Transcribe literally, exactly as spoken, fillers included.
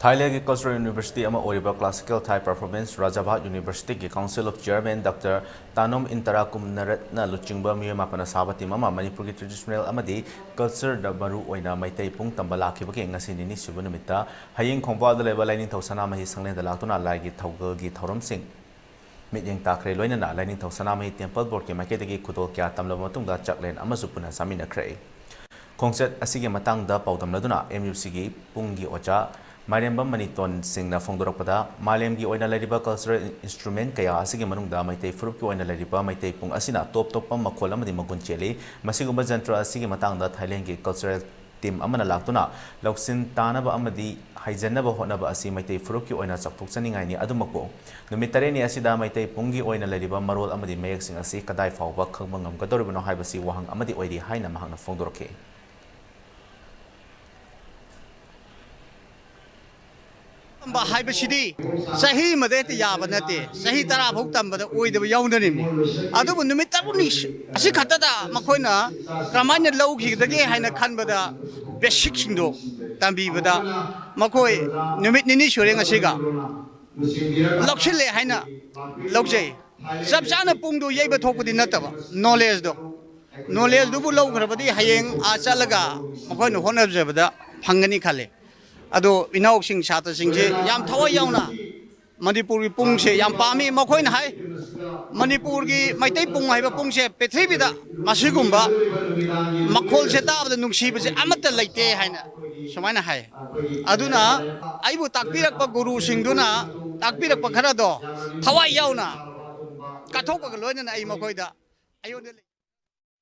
ꯊꯥꯏꯂꯦꯟꯒꯤ cultural university ꯑꯃ ꯑꯣꯏꯔꯤꯕ classical ꯊꯥꯏ ꯄꯔꯐꯣꯔꯃꯦꯟꯁ ꯔꯥꯖꯥꯚꯥꯠ ꯌꯨꯅꯤꯚꯔꯁꯤꯇꯤꯒꯤ council of chairman doctor Tanom Intra ꯀꯨꯝꯅꯔꯠꯅ ꯂꯨꯆꯤꯡꯕ ꯃꯤꯑꯣꯏ ꯃꯥꯄꯟꯅ ꯁꯥꯕ ꯇꯤꯝ ꯑꯃ ꯃꯅꯤꯄꯨꯔꯒꯤ ꯇ꯭ꯔꯦꯗꯤꯁꯅꯦꯜ ꯑꯃꯗꯤ ꯀꯜꯆꯔꯗ ꯃꯔꯨ ꯑꯣꯏꯅ ꯃꯩꯇꯩ ꯄꯨꯡ ꯇꯝꯕ ꯂꯥꯛꯈꯤꯕꯒꯤ ꯉꯁꯤ ꯅꯤꯅꯤ ꯁꯨꯕ ꯅꯨꯃꯤꯠꯇ ꯍꯌꯦꯡ ꯈꯣꯡꯕꯥꯜꯗ ꯂꯩꯕ ꯂꯥꯏꯅꯤꯡꯊꯧ ꯁꯅꯥꯃꯍꯤ ꯁꯪꯂꯦꯟꯗ ꯂꯥꯛꯇꯨꯅ ꯂꯥꯏꯒꯤ ꯊꯧꯒꯜꯒꯤ ꯊꯧꯔꯝꯁꯤꯡ ꯃꯤꯠꯌꯦꯡ ꯇꯥꯈ꯭ꯔꯦ꯫ ꯂꯣꯏꯅꯅ ꯂꯥꯏꯅꯤꯡꯊꯧ ꯁꯅꯥꯃꯍꯤ ꯇꯦꯝꯄꯜ ꯕꯣꯔꯗꯀꯤ ꯃꯥꯏꯀꯩꯗꯒꯤ ꯈꯨꯗꯣꯜ ꯀꯌꯥ ꯇꯝꯂꯕ ꯃꯇꯨꯡꯗ ꯆꯥꯛꯂꯦꯟ ꯑꯃꯁꯨ ꯄꯨꯟꯅ ꯆꯥꯃꯤꯟꯅꯈ꯭ꯔꯦ꯫ ꯈꯣꯡꯆꯠ ꯑꯁꯤꯒꯤ ꯃꯇꯥꯡꯗ ꯄꯥꯎꯗꯝꯂꯗꯨꯅ ꯑꯦꯝ ꯌꯨ ꯁꯤꯒꯤ ꯄꯨꯡꯒꯤ ꯑꯣꯖꯥ ꯃꯥꯏꯔꯦꯝꯕꯝ ꯃꯅꯤꯇꯣꯟ ꯁꯤꯡꯅ ꯐꯣꯡꯗꯣꯔꯛꯄꯗ, ꯃꯥꯂꯦꯝꯒꯤ ꯑꯣꯏꯅ ꯂꯩꯔꯤꯕ ꯀꯜꯆꯔꯦꯜ ꯏꯟꯁꯇ꯭ꯔꯨꯃꯦꯟ ꯀꯌꯥ ꯑꯁꯤꯒꯤ ꯃꯅꯨꯡꯗ ꯃꯩꯇꯩ ꯐꯨꯔꯨꯞꯀꯤ ꯑꯣꯏꯅ ꯂꯩꯔꯤꯕ ꯃꯩꯇꯩ ꯄꯨꯡ ꯑꯁꯤꯅ ꯇꯣꯞ ꯇꯣꯞꯄ ꯃꯈꯣꯜ ꯑꯃꯗꯤ ꯃꯒꯨꯟ ꯆꯦꯜꯂꯤ꯫ ꯃꯁꯤꯒꯨꯝꯕ ꯖꯟꯇ꯭ꯔ ꯑꯁꯤꯒꯤ ꯃꯇꯥꯡꯗ ꯊꯥꯏꯂꯦꯟꯒꯤ ꯀꯜꯆꯔꯦꯜ ꯇꯤꯝ ꯑꯃꯅ ꯂꯥꯛꯇꯨꯅ ꯂꯧꯁꯤꯟ ꯇꯥꯅꯕ ꯑꯃꯗꯤ ꯍꯩꯖꯟꯅꯕ ꯍꯣꯠꯅꯕ ꯑꯁꯤ ꯃꯩꯇꯩ ꯐꯨꯔꯨꯞꯀꯤ ꯑꯣꯏꯅ ꯆꯥꯎꯊꯣꯛꯆꯅꯤꯡꯉꯥꯏꯅꯤ꯫ ꯑꯗꯨꯃꯛꯄꯨ ꯅꯨꯃꯤꯠ ꯇꯔꯦꯠꯅꯤ ꯑꯁꯤꯗ ꯃꯩꯇꯩ ꯄꯨꯡꯒꯤ ꯑꯣꯏꯅ ꯂꯩꯔꯤꯕ ꯃꯔꯣꯜ ꯑꯃꯗꯤ ꯃꯌꯦꯛꯁꯤꯡ ꯑꯁꯤ ꯀꯗꯥꯏ ꯐꯥꯎꯕ ꯈꯪꯕ ꯉꯝꯒꯗꯧꯔꯤꯕꯅꯣ ꯍꯥꯏꯕꯁꯤ ꯋꯥꯍꯪ ꯑꯃꯗꯤ ꯑꯣꯏꯔꯤ ꯍꯥꯏꯅ ꯃꯍꯥꯛꯅ ꯐꯣꯡꯗꯣꯔꯛꯈꯤ꯫ ꯇꯝꯕ ꯍꯥꯏꯕꯁꯤꯗꯤ ꯆꯍꯤ ꯑꯃꯗ ꯍꯦꯛꯇ ꯌꯥꯕ ꯅꯠꯇꯦ, ꯆꯍꯤ ꯇꯔꯥ ꯐꯥꯎ ꯇꯝꯕꯗ ꯑꯣꯏꯗꯕ ꯌꯥꯎꯅꯔꯤꯕꯅꯤ꯫ ꯑꯗꯨꯕꯨ ꯅꯨꯃꯤꯠ ꯇꯔꯨꯛꯅꯤ ꯑꯁꯤ ꯈꯛꯇꯗ ꯃꯈꯣꯏꯅ ꯀꯔꯝꯍꯥꯏꯅ ꯂꯧꯈꯤꯒꯗꯒꯦ ꯍꯥꯏꯅ ꯈꯟꯕꯗ, ꯕꯦꯁꯤꯛꯁꯤꯡꯗꯣ ꯇꯝꯕꯤꯕꯗ ꯃꯈꯣꯏ ꯅꯨꯃꯤꯠ ꯅꯤꯅꯤ ꯁꯨꯔꯦ ꯉꯁꯤꯒ ꯂꯧꯁꯤꯜꯂꯦ ꯍꯥꯏꯅ ꯂꯧꯖꯩ꯫ ꯆꯞ ꯆꯥꯅ ꯄꯨꯡꯗꯣ ꯌꯩꯕ ꯊꯣꯛꯄꯗꯤ ꯅꯠꯇꯕ, ꯅꯣꯂꯦꯖꯇꯣ, ꯅꯣꯂꯦꯖꯇꯨꯕꯨ ꯂꯧꯈ꯭ꯔꯕꯗꯤ ꯍꯌꯦꯡ ꯑꯥ ꯆꯠꯂꯒ ꯃꯈꯣꯏꯅ ꯍꯣꯠꯅꯖꯕꯗ ꯐꯪꯒꯅꯤ ꯈꯜꯂꯤ꯫ ꯑꯗꯣ ꯏꯅꯥꯎꯁꯤꯡ, ꯁꯥꯇ꯭ꯔꯁꯤꯡꯁꯦ ꯌꯥꯝ ꯊꯋꯥꯏ ꯌꯥꯎꯅ ꯃꯅꯤꯄꯨꯔꯒꯤ ꯄꯨꯡꯁꯦ ꯌꯥꯝ ꯄꯥꯝꯃꯤ꯫ ꯃꯈꯣꯏꯅ ꯍꯥꯏ, ꯃꯅꯤꯄꯨꯔꯒꯤ ꯃꯩꯇꯩ ꯄꯨꯡ ꯍꯥꯏꯕ ꯄꯨꯡꯁꯦ ꯄ꯭ꯔꯤꯊꯤꯕꯤꯗ ꯃꯁꯤꯒꯨꯝꯕ ꯃꯈꯣꯜꯁꯦ ꯇꯥꯕꯗ ꯅꯨꯡꯁꯤꯕꯁꯦ ꯑꯃꯠꯇ ꯂꯩꯇꯦ ꯍꯥꯏꯅ ꯁꯨꯃꯥꯏꯅ ꯍꯥꯏ꯫ ꯑꯗꯨꯅ ꯑꯩꯕꯨ ꯇꯥꯛꯄꯤꯔꯛꯄ ꯒꯨꯔꯨꯁꯤꯡꯗꯨꯅ ꯇꯥꯛꯄꯤꯔꯛꯄ ꯈꯔꯗꯣ ꯊꯋꯥꯏ ꯌꯥꯎꯅ ꯀꯠꯊꯣꯛꯄꯒ ꯂꯣꯏꯅꯅ ꯑꯩ ꯃꯈꯣꯏꯗ ꯑꯩꯉꯣꯟꯗ